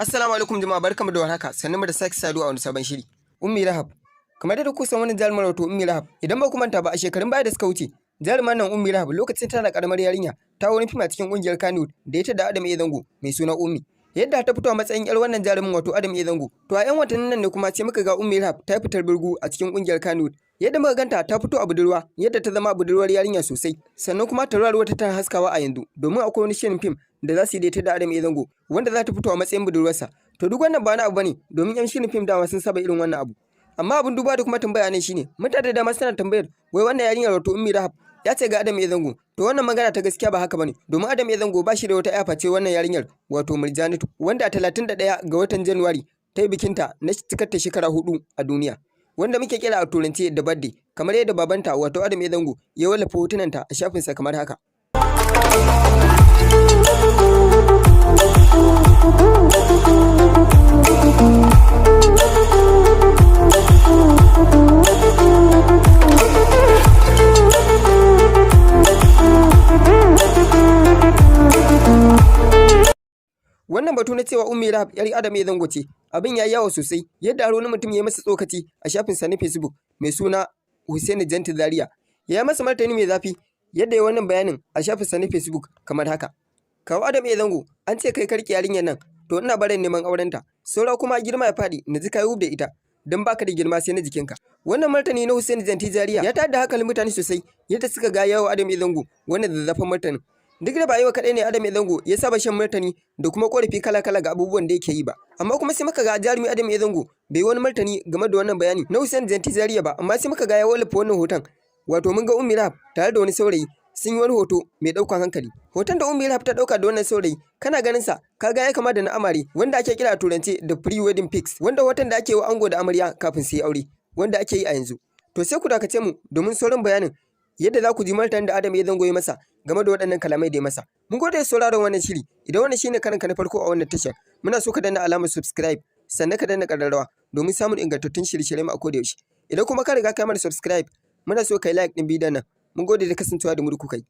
Assalamu alaikum jama'a, barkamu da warhaka, sannu mu da sake saduwa a wani sabon shiri. Ummi Rahab. Kamar yadda kuka san wannan jarumar, wato Ummi Rahab, idan ba ku manta ba, a shekarun baya da suka wuce, jarumar nan Ummi Rahab, lokacin tana karamar yarinya, ta wani fim a cikin kungiyar Kannywood da ita da Adam A Zango mai suna Ummi. Yadda ta fito a matsayin yar wannan jarumin, wato Adam A Zango. To a yan watannin nan ne kuma sai muka ga Ummi Rahab ta fitar burgu a cikin kungiyar Kannywood. Yadda muka ganta ta fito a budurwa, yadda ta zama budurwar yarinya sosai. Sannan kuma tauraruwar ta tana haskawa a yanzu, domin akwai wani shirin fim da za su yi da ita da Adam A Zango, wanda za ta fito a matsayin budurwarsa. To duk wannan ba wani abu bane, domin yan shirin fim dama sun saba irin wannan abu. Amma abin duba da kuma tambaya ne shine, mutane da dama suna tambayar wai wannan yarinyar, wato Ummi Rahab, ya ce ga Adam A Zango. To wannan magana ta gaskiya ba haka bane, domin Adam A Zango ba shi da wata ya face wannan yarinyar, wato Murjanatu, wanda a 31 ga watan Januwari ta yi bikinta na cikar ta shekara 4 a duniya, wanda muke kira a turance da birthday, kamar yadda babanta, wato Adam A Zango, ya wallafa hotunanta a shafinsa kamar haka. Wannan batu na cewa Ummi Rahab yar Adam A Zango ce, abin ya yi yawo sosai, yadda har wani mutum ya yi masa tsokaci a shafinsa na Facebook mai suna Hussaini Janti Zaria. Ya yi masa martani mai zafi, yadda ya wannan bayanin a shafinsa na Facebook kamar haka: "Kawu Adam A Zango, an ce kai ka riƙe yarinyar nan, to ina barin neman aurenta. Saura kuma girma ya faɗi na ji ka yi da ita, don baka da girma sai na jikinka." Wannan martani na Hussaini Janti Zaria ya tayar da hankalin mutane sosai, yadda suka ga yawo Adam A Zango wannan zazzafan martanin. Duk da ba yau kaɗai ne Adam A Zango ya saba shan martani da kuma ƙorafi kala-kala ga abubuwan da yake yi ba. Amma kuma sai muka ga jarumi Adam A Zango bai yi wani martani game da wannan bayani na Hussaini Janti Zaria ba, amma sai muka ga ya wallafa wannan hoton. Wato mun ga Ummi Rahab tare da wani saurayi sun yi wani hoto mai ɗaukan hankali. Hoton da Ummi Rahab ta ɗauka da wannan saurayi, kana ganin sa ka ga ya kama da na amare, wanda ake kira a turance da pre-wedding pics, wanda hoton da ake yi wa ango da amarya kafin su yi aure, wanda ake yi a yanzu. To sai ku dakace mu domin sauran bayanin yadda za ku ji martanin da Adam A Zango ya masa game da waɗannan kalamai da ya masa. Mun gode da sauraron wannan shiri. Idan wannan shine karonka na farko a wannan tashar, muna so ka danna alamar subscribe, sannan ka danna ƙararrawa domin samun ingantattun shirye-shiryen mu a koda yaushe. Idan kuma ka riga ka mana subscribe, muna so ka yi like ɗin bidiyon nan. Mun gode da kasancewa da mu da kuka yi.